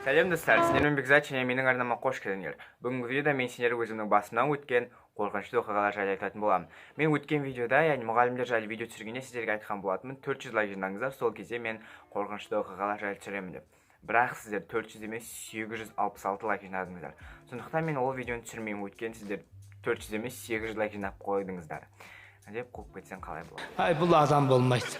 Сәлем, достар! Сіздермен Бекзат және менің арнама қош келдіңдер. Бүгінгі видеода мен сендерге өзімнің басымнан өткен қорқынышты оқиғалар жайлы айтатын боламын. Мен өткен видеода, яғни мұғалімдер жайлы видео түсіргенде, сіздерге айтқан болатынмын: 400 лайк жинаңыздар, сол кезде мен қорқынышты оқиғалар жайлы түсіремін деп. Бірақ сіздер 400 емес, 866 лайк жинадыңыздар. Сондықтан мен ол видеоны түсірмеймін, өйткені сіздер 400 емес, 800 лайк жинап қойдыңыздар деп қуып кетсең, қалай болады? Ай, бұл адам болмайды.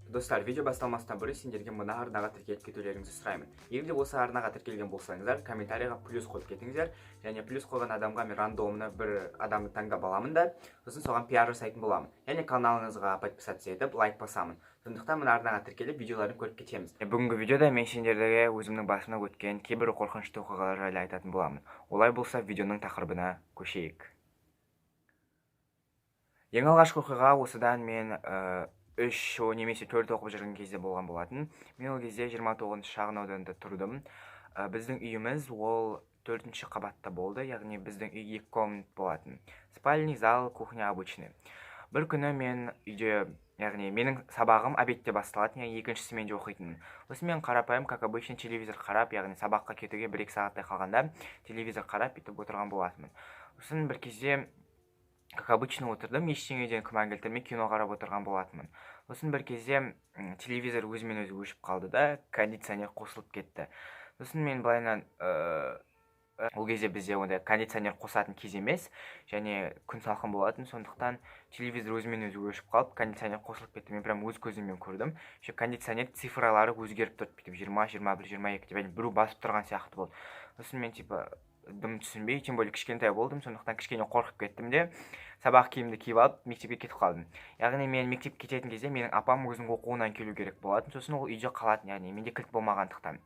Достар, видео басталмастан бұрын сендерге мына арнаға тіркеліп кетулеріңізді сұраймын. Егер де осы арнаға тіркелген болсаңыздар, комментарийға плюс қойып кетіңіздер. Және плюс қойған адамға мен рандомно бір адамды таңдап аламын да, сосын соған пиар жасайтын боламын. Және каналыңызға подписаться етіп, лайк басамын. Сондықтан мына арнаға тіркеліп, видеоларын көріп кетеміз. Бүгінгі видеода мен сендерге өзімнің басымнан өткен кейбір қорқынышты оқиғалар жайлы айтатын боламын. Олай болса, видеоның тақырыбына көшейік. Ең алғашқы оқиға осыдан мен үш немесе төрт оқып жүрген кезде болған болатын. Мен ол кезде 29 шағын ауданда тұрдым. Біздің үйіміз ол төртінші қабатта болды, яғни біздің үй екі комнат болатын: спальный, зал, кухня обычный. Бір күні мен үйде, яғни менің сабағым обедте басталатын, яғни екінші сменде оқитынмын. Сосын мен қарапайым, как обычно, телевизор қарап, яғни сабаққа кетуге 1-2 сағаттай қалғанда телевизор қарап, бүйтіп отырған болатынмын. Сосын бір кезде, как обычно, отырдым, ештеңеден күмән келтірмей кино қарап отырған болатынмын. Сосын бір кезде телевизор өзімен өзі өшіп қалды да, кондиционер қосылып кетті. Сосын мен былайынан, ол кезде бізде ондай кондиционер қосатын кез емес және күн салқын болатын, сондықтан телевизор өзімен өзі өшіп қалып, кондиционер қосылып кетті. Мен прям өз көзіммен көрдім еще, кондиционер цифралары өзгеріп тұрды бүйтіп: 20, 21, 22 деп, яғни біреу басып тұрған сияқты болды. Сосын мен типа дым түсінбей, тем более кішкентай болдым, сондықтан кішкене қорқып кеттім де, сабақ киімді киіп алып, мектепке кетіп қалдым. Яғни мен мектепке кететін кезде менің апам өзінің оқуынан келу керек болатын, сосын ол үйде қалатын. Яғни менде кілт болмағандықтан,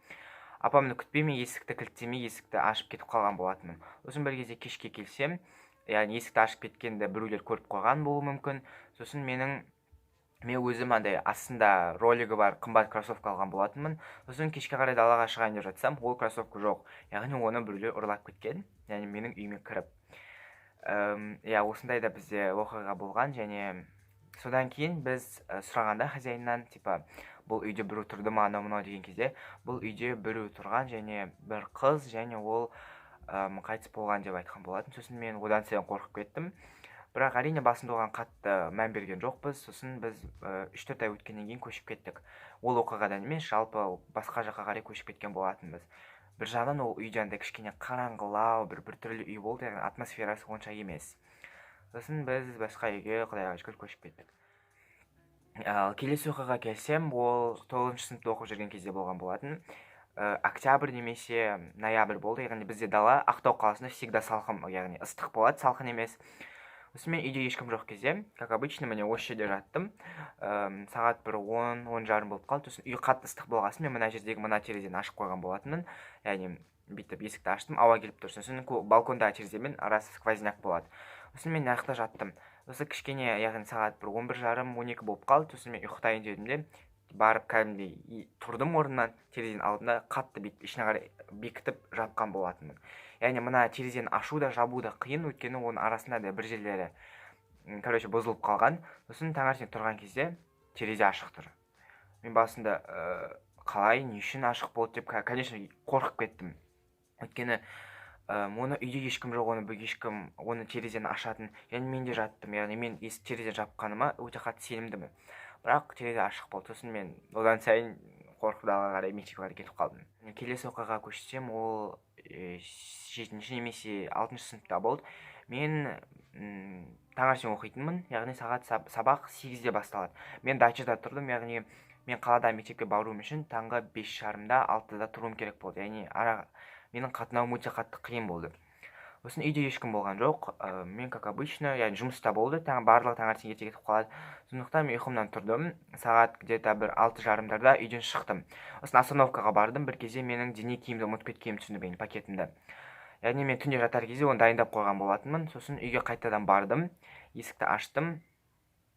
апамды күтпей, мен есікті кілттемей, есікті ашып кетіп қалған болатынмын. Сосын бір кезде кешке келсем, яғни есікті ашып кеткенді біреулер көріп қойған болуы мүмкін. Сосын мен өзім андай астында ролигі бар қымбат кроссовка алған болатынмын. Сосын кешке қарай далаға шығайын деп жатсам, ол кроссовка жоқ, яғни оны біреулер ұрлап кеткен, яғни менің үйіме кіріп. Иә, осындай да бізде оқиға болған. Және содан кейін біз сұрағанда хозяиннан, типа бұл үйде біреу тұрды ма, анау мынау деген кезде, бұл үйде біреу тұрған және бір қыз, және ол қайтыс болған деп айтқан болатын. Сосын мен одан сайын қорқып кеттім, бірақ, әрине, басында оған қатты мән берген жоқпыз. Сосын біз 3-4 ай өткеннен кейін көшіп кеттік. Ол оқиғадан емес, жалпы басқа жаққа қарай көшіп кеткен болатынбыз. Бір жағынан ол үйде андай кішкене қараңғылау, бір біртүрлі үй болды, яғни атмосферасы онша емес. Сосын біз басқа үйге, құдайға шүкір, көшіп кеттік. Ал келесі оқиғаға келсем, ол тоғызыншы сыныпта оқып жүрген кезде болған болатын. Октябрь немесе ноябрь болды, яғни бізде дала, Ақтау қаласында всегда салқын, яғни ыстық болады, салқын емес. Сосын мен үйде ешкім жоқ кезде, как обычно, міне осы жерде жаттым. Сағат бір 10, 10:30 болып қалды. Сосын үй қатты ыстық болған соң, мен мына жердегі мына терезені ашып қойған болатынмын, яғни бүйтіп есікті аштым, ауа келіп тұр. Сосын балкондағы тереземен арасы сквозняк болады. Сосын мен мына жақта жаттым. Сосын кішкене, яғни сағат бір 11:30, 12 болып қалды. Сосын мен ұйықтайын дедім де, барып кәдімгідей тұрдым орнымнан, терезенің алдында қатты бүйтіп ішіне қарай бекітіп жапқан болатынмын. Яғни мына терезені ашу да, жабу да қиын, өйткені оның арасында да бір жерлері, короче, бұзылып қалған. Сосын таңертең тұрған кезде терезе ашық тұр. Мен басында қалай, не үшін ашық болды деп, конечно, қорқып кеттім, өйткені оны үйде ешкім жоқ, оны ешкім оны терезені ашатын, және мен де жаттым, яғни мен есік, терезені жапқаныма өте қатты сенімдімін, бірақ терезе ашық болды. Сосын мен одан сайын қорқып, далаға қарай, мектепке қарай кетіп қалдым. Келесі оқиғаға көшсем, ол жетінші немесе алтыншы сыныпта болды. Мен таңертең оқитынмын, яғни сағат сабақ 8-де басталады. Мен дачада тұрдым, яғни мен қаладан мектепке баруым үшін таңғы 5:30-да, 6-да тұруым керек болды, яғни ара менің қатынауым өте қатты қиын болды. Сосын үйде ешкім болған жоқ. Мен, как обычно, яғни жұмыста болды, таң барлығы таңертең ерте кетіп қалады, сондықтан мен ұйқымнан тұрдым сағат где-то бір 6:30-дарда, үйден шықтым. Сосын остановкаға бардым. Бір кезде менің дене киімімді ұмытып кеткенімді түсіндім, яғни пакетімді, яғни мен түнде жатар кезде оны дайындап қойған болатынмын. Сосын үйге қайтадан бардым, есікті аштым.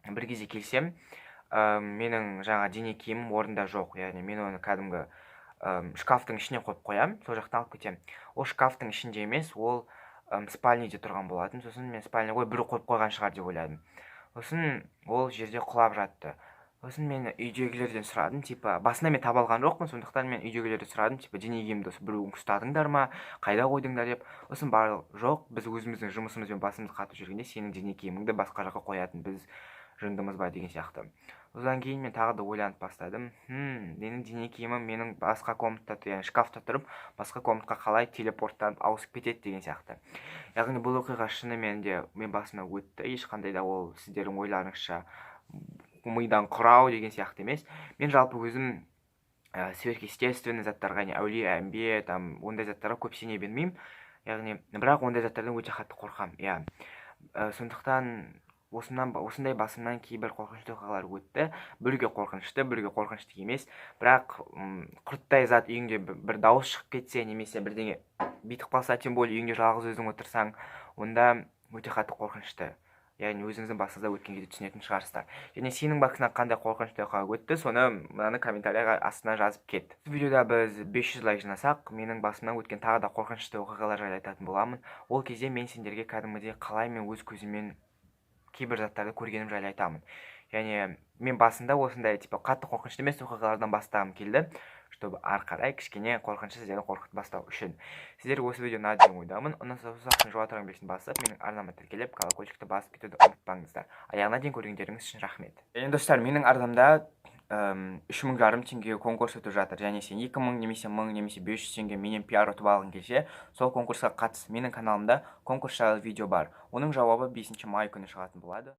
Бір кезде келсем, менің жаңа дене киімім орнында жоқ. Яғни мен оны кәдімгі шкафтың ішіне қойып қоямын, сол жақтан алып кетемін. Ол шкафтың ішінде емес, ол спальныйде тұрған болатын. Сосын мен спальный, ой, біреу қойып қойған шығар деп ойладым. Сосын ол жерде құлап жатты. Сосын мен үйдегілерден сұрадым, типа, басында мен таба алған жоқпын, сондықтан мен үйдегілерден сұрадым, типа, дене киімімді осы біреуің ұстадыңдар ма, қайда қойдыңдар деп. Сосын барлығы: «Жоқ, біз өзіміздің жұмысымызбен басымыз қатып жүргенде, сенің дене киіміңді басқа жаққа қоятын біз жындымыз ба?» деген сияқты. Содан кейін мен тағы да ойланып бастадым: менің дене киімім менің басқа комнатта, яғни шкафта тұрып, басқа комнатқа қалай телепорттанып ауысып кетеді деген сияқты. Яғни бұл оқиға шынымен де мен басымнан өтті. Ешқандай да ол сіздердің ойларыңызша мидан құрау деген сияқты емес. Мен жалпы өзім сверхъестественный заттарға, не әулие әмбие там, ондай заттарға көп сене бермеймін, яғни бірақ ондай заттардан өте қатты қорқамын, иә. Сондықтан осындай басымнан кейбір қорқынышты оқиғалар өтті. Біреуге қорқынышты, біреуге қорқынышты емес, бірақ құрттай зат үйіңде бір дауыс шығып кетсе немесе бірдеңе бүйтіп қалса, тем более үйіңде жалғыз өзің отырсаң, онда өте қатты қорқынышты. Яғни өзіңіздің басыңызда өткен кезде түсінетін шығарсыздар. Және сенің басыңнан қандай қорқынышты оқиға өтті, соны мынаны комментарийға астына жазып кет. Видеода біз 500 лайк жинасақ, менің басымнан өткен тағы да қорқынышты оқиғалар жайлы айтатын боламын. Ол кезде мен сендерге кәдімгідей қалай мен өз көзіммен кейбір заттарды көргенім жайлы айтамын. Және мен басында осындай, типа, қатты қорқынышты емес оқиғалардан бастағым келді, чтобы ары қарай кішкене қорқынышты, сіздерді қорқытып бастау үшін. Сіздер осы видео ұнады деген ойдамын. Ұнаса, сұрақтың жауап белгісін басып, менің арнама тіркеліп, колокольчикті басып кетуді ұмытпаңыздар. Аяғына дейін көргендеріңіз үшін рахмет. Және, достар, менің арнамда 3500 теңгеге конкурс өтіп жатыр. Және сен 2000 немесе 1000 немесе 500 теңге менен пиар ұтып алғың келсе, сол конкурсқа қатыс. Менің каналымда конкурс жайлы видео бар. Оның жауабы 5 май күні шығатын болады.